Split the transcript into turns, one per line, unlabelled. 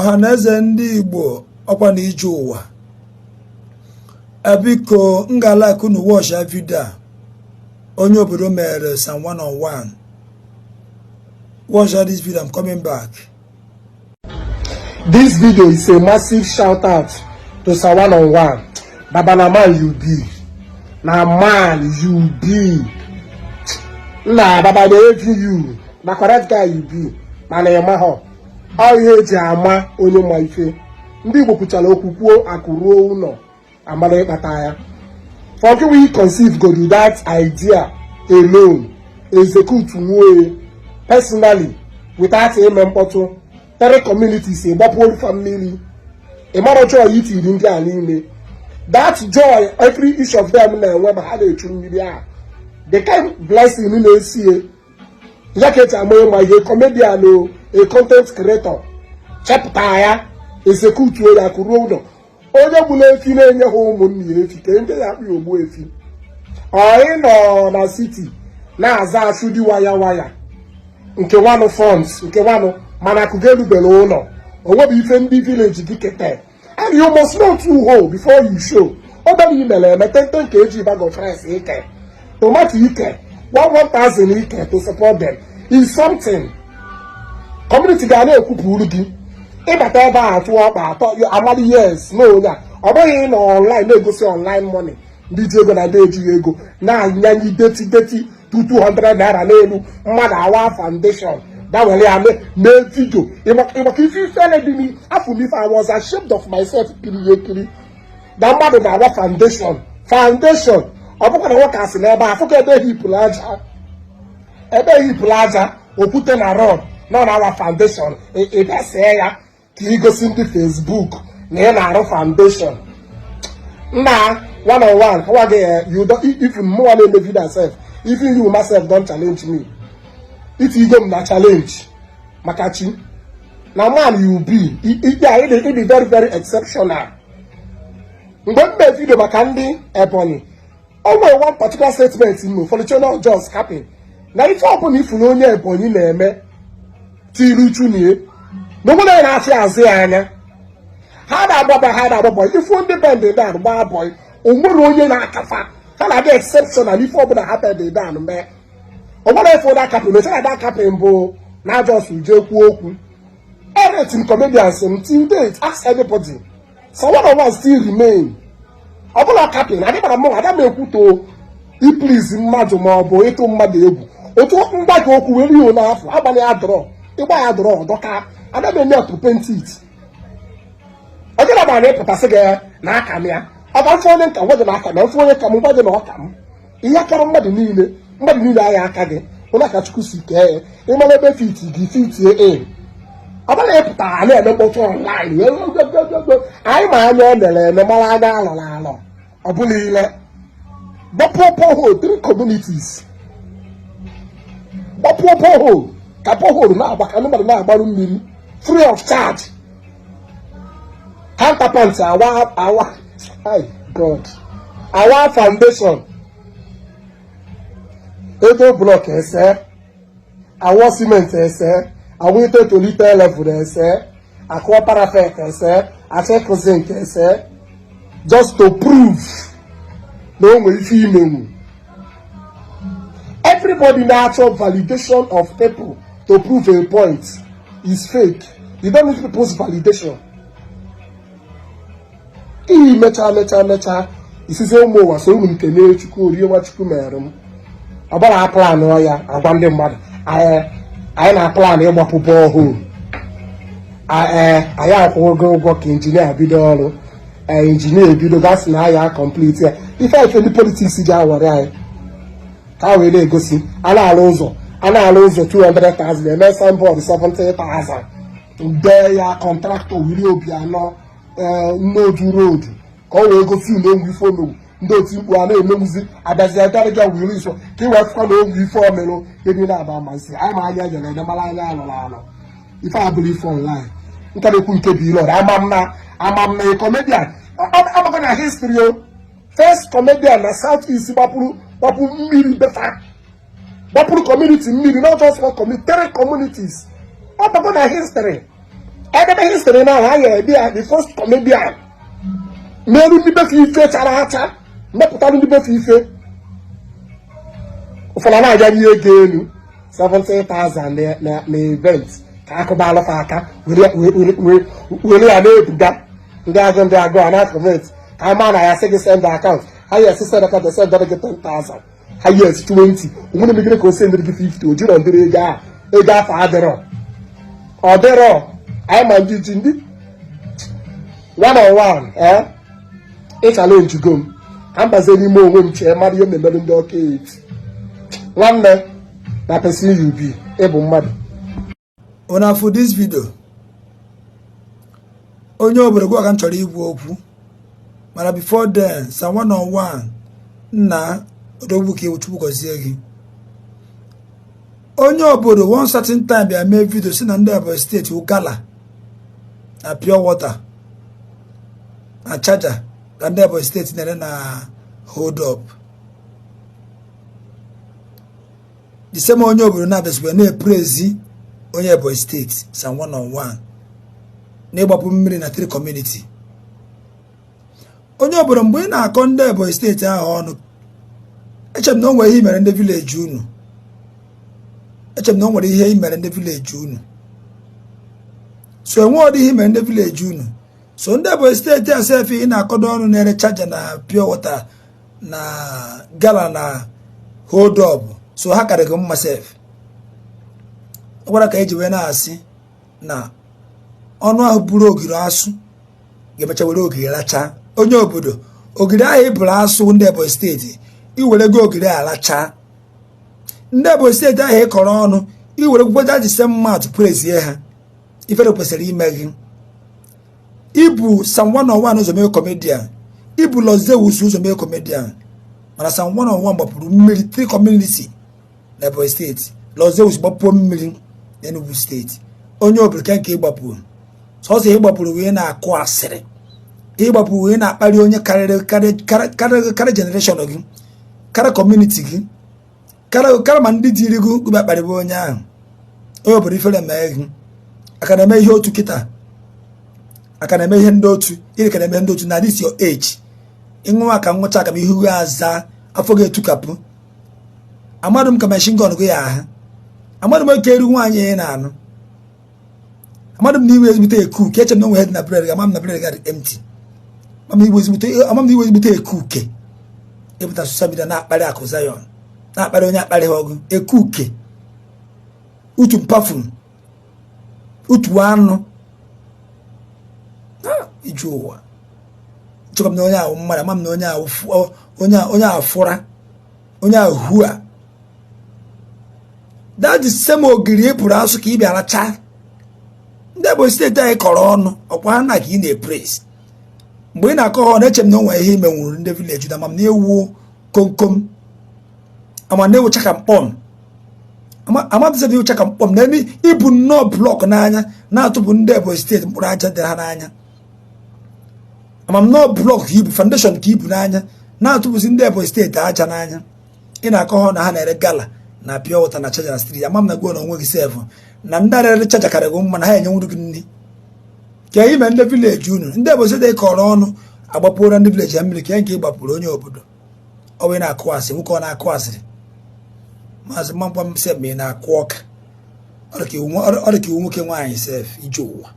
Ọha na eze ndị Igbo, ọkwa na ije ụwa. Biko, m ga-alike unu watch video a onye obodo mere Psalm 101. Watch this video. I'm coming back.
This video is a massive shout out to Sir One on One. Baba, na man you be. Na man you be. Nna, Baba dey envy you. Na correct guy you be. Mana ị mahọ. Ọ ihe eji ama onye ma ife. Ndị Igbo kwuchara okwu kwuo, akụ ruo ụlọ, amara ịkpata ya. For gị we conceive go do that idea alone, execute nwuo personally without ime mkpọtụ. Three communities ịgbapụ olufa mmiri, ịmara joy itiri ndị a niile, that joy every each of them na-enwe ma ha na-echu mmiri ahụ, the kind blessing na-esie ya ka eji ama ịma ihe. Comedian o, a content creator chepụta ya, execute ya, kụruo ụlọ. Onye gburu efi na-enye ha ụmụnne ya efi ka ndị ya akpụ ya ogbu efi. Ọ ị nọ na city na-aza achụ dị waya waya nke nwanụ funds nke nwanụ, mana akụ ga-erubere ụlọ, o nwebe ife ndị village gị kete. And you must know two hole before you show. Obere i mere eme tenten ka eji bag of rice ike, tomato ike, 1,000 ike to support them is something community ga na-ekwupụrụ gị. Ịbata ebe a, atụ ọkpa atọ, amali yes na onye a. Ọ bụghị nọ online na-egosi online money, ndị ji ego na ndị ejighị ego na-anyanye dirty dirty 200 naira n'elu mmadụ awa foundation dawere ya mee video. Ịmaka ife ifele dị m afọ m ife. I was ashamed of myself. Kiri ihe ekiri na mmadụ na-awa foundation, foundation. Ọ bụkwa na nwoke asị n'ebe a afụka ebe hipụrụ aja, ebe hipụrụ aja, okwute na rod nọ na awa foundation. Ịbịa see ya ka igosi ndị Facebook na ị na-arụ foundation. Nna, one on one nwa gị, you don even mụnwa na-eme video sef, even you myself don challenge me. Itigo m na challenge maka chi. Na man you be. Ya ịdị very very exceptional. Mgbe m mee video maka ndị Ebonyi, o nwere one particular statement m ụfọdụ che na just capping, na ife ọbụla ifuru onye Ebonyi na-eme tiri uchu nie na onwere onye na-afịa azụ ya anya. Ha na-agbaba, ha na-agbabọ ifu ndị bend down gbaa boy, o nwere onye na-akafa. Ha na-adị exceptional. Ife ọbụla ha bend down mee, o nwere ife ụda capping mecha na capping bụ na just jee kwuo okwu. Everything comedians m till date, ask everybody, so one of us still remain. Ọ bụla capping adịbara m, ada m ekwuto iplease mmadụ ma ọ bụ ịtụ mmadụ egwu. Otu mgbakọ okwu were ihe n'afọ abalị ya dọrọ ịgba ya dọrọ ọdọka, ada m eme to paint it. Ọ dịla ma na ịpụtasị gị na aka m ya. Ọ ga mfe onye nka gwa gị na aka m ya, mfe onye ka m gwa gị na ọka m. Ihe akọrọ mmadụ niile, mmadụ niile agha aka gị ụlọ ka Chukwu si kee ya. Ịmara ebe fit gị fitie in. Ọ bụla ịpụta na-eme mkpọtụ online, anyị ma anya ọ mere eme, mara anya alọrọ alọ. Ọ bụla ile gbapụọ borehole three communities, gbapụọ borehole ka borehole na-agba, ka ndị mmadụ na-agbaru mmiri free of charge. Counterpart awa awa, hi God, awa foundation, ego block ese, awọ cement ese, awọ ite tolite level ese, akụọ parapet ese, achọ ịkụ zinc ese, just to prove na o nwere ife imenwu. Everybody na-achọ validation of people to prove a point is fake. You don't need people's validation. Ihe mechaa mechaa mechaa, isizi ụmụ ụwa so unu nke mee Chukwu orie nwa Chukwu mere m. Ọ gbara plan ya, agwa ndị mmadụ anyị na plan ịgbapụ borehole. Ee, anyị akwụghị ụgwọ ka engineer bido ọrụ. Ee, engineer ebido gasị na aya complete ya. Ife ife ndị politics ji awara anyị ka a wee na-egosi a na-alụ ụzọ, a na-alụ ụzọ 200,000, eme signboard 70,000, dee ya contractor wiri obi anọ, ee, Nnodu Road, ka ọ wee gosi na onwe ife omegwu. Ndị otu mkpu a na-emenwuzi abịazi adarịga wiri iso ka ị wee fụkwa na onwe ife omerụ ebe na-aba amasị anyị. Ma anya nyere ene, mara anya alụrụ alụ. Ife abụrụ ife online nka na-ekwu nke bụ ile ama m na ama m na comedian amago na history o first comedian na South East gbapụrụ gbapụ mmiri befa, gbapụrụ community mmiri, not just one community, three communities. Ọ bago na history. Edebe history na ha ga-ebi ya the first comedian merụ ndị befe ife chara acha, mepụtara ndị befe ife. Ụfọdụ na-aja ihe ego elu 70,000 na event ka akụba alụfa aka were ya na-ebuga ndị agụ, ndị agụ a na-comment ka a maa na ya sị gị send account. Ha ya esi send account, send gị 10,000, ha ya esi 20, onwere megide ka o sendịrị gị 50. O jiro ndịrị ego ahụ, ego afọ adịrọ, ọ dịrọ. Anyị ma ndị ji ndị one on one. Eh, ị challenge go m ka m bazie n'ime onwe m, chee mara ihe na-emerụ ndị ọka eti. Nwanne, na person you be, ịbụ mmadụ.
Una for this video, onye obodo gwa ka m chọrọ ikwu okwu, mana before then, Psalm 101 nna odogwu, ka Chukwu gọzie gị. Onye obodo, one certain time bịa mee video si na ndị Ebonyi Steeti wụ gala na pure water na charger ka ndị Ebonyi Steeti na-ere na hold up. The same onye obodo na-abịazikwa na-epraise onye Ebonyi Steeti Psalm 101 na ịgbapụ mmiri na three community. Onye obodo, mgbe ị na-akọ ndị Ebonyi Steeti ahụ ọnụ, eche m na o nwere ihe i mere ndị village unu. Eche m na o nwere ihe i mere ndị village unu. So enwe ọdị ihe i mere ndị village unu. So ndị Ebonyi Steeti a sef ị na-akọdo ọnụ na-ere charger na pure water na gala na hold up, so ha karịrị mma sef. Ọ gwara ka eji wee na-asị na ọnụ ahụ buru ogiri asụ ga-emecha were ogiri lachaa. Onye obodo, ogiri ahụ ị bụrụ asụ ndị Ebonyi Steeti, iwere go ogiri a lachaa. Ndị Ebonyi Steeti ahụ ị kọrọ ọnụ, iwere gwụgwọ ji same mouth praisie ha. Ifere kwesịrị ime gị. Ibu Psalm 101 ụzọ mee comedian, ibu Lọzewus ụzọ mee comedian, mana Psalm 101 gbapụrụ mmiri three community na Ebonyi Steeti, Lọzewus gbapụo mmiri n'Enugu Steeti. Onye obodo, ke nke ịgbapụ sọsọ ịgbapụrụ wee na-akụ asịrị, ịgbapụ wee na-akparị onye karịrị karịrị karị generation gị, karị community gị, karị ma ndị dịrị gị gị akparịba onye ahụ. Onye obodo, ifere mee gị. Aka na-eme ihe otu kịta, aka na-eme ihe ndị otu ị ka na-eme ndị otu na this your age. Ịṅụwa ka nwụcha aka m ihu gị aza, afọ gị etukapụ. Amadụ m ka machine gun gị ya aha. Amadụ m oke eru nwaanyị ị na-anụ. Amadụ m na iwe ezigbote eku uke. Eche m na onwe head na bread gị. Ama m na bread gị dị empty. Ama m na iwe ezigbote eku uke. Ịpụta social media na-akparị akụ Zion, na-akparị onye akparị ha ọgụ eku uke, utu mpafum, utu anụ iju ụwa. Chọkwa m na onye ahụ mmadụ. Ama m na onye ahụ, onye afụra, onye ahụ a, that the same ogiri ị pụrụ asụ ka ị bịara chaa. Ndị Ebonyi Steeti anyị kọrọ ọnụ ọkwa ha na ka ị na-epraise. Mgbe ị na-akọ ha ọnụ, eche m na o nwere ihe ime nwuru ndị village na ama m na ewu komkom, ama na ewucha ka mkpọm, amadịzi na ewucha ka mkpọm na ebe ibu nnọọ block n'anya na-atụpụ ndị Ebonyi Steeti mkpụrụ aja dị ha n'anya. Ama m nnọọ block ka ibu, foundation ka ibu n'anya na-atụpụzi ndị Ebonyi Steeti aja n'anya. Ị na-akọ ha na ha na-ere gala na pure water na charger na street. Ama m na gụọ na onwe gị sef na ndị arịrị charger karịrị gị mma na ha enyenwuru gị nri ka ime ndị village unu. Ndị Ebonyi Steeti kọrọ ọnụ agbapụrụ ndị village ya mmiri ka nke ị gbapụrụ. Onye obodo, ọ bụ ị na-akụ asị. Nwoke ọ na-akụ asịrị, maazị mmakwa m sef, ma ị na-akụ ọka, ọ dị ka iwu nwoke nwaanyị sef ije ụwa.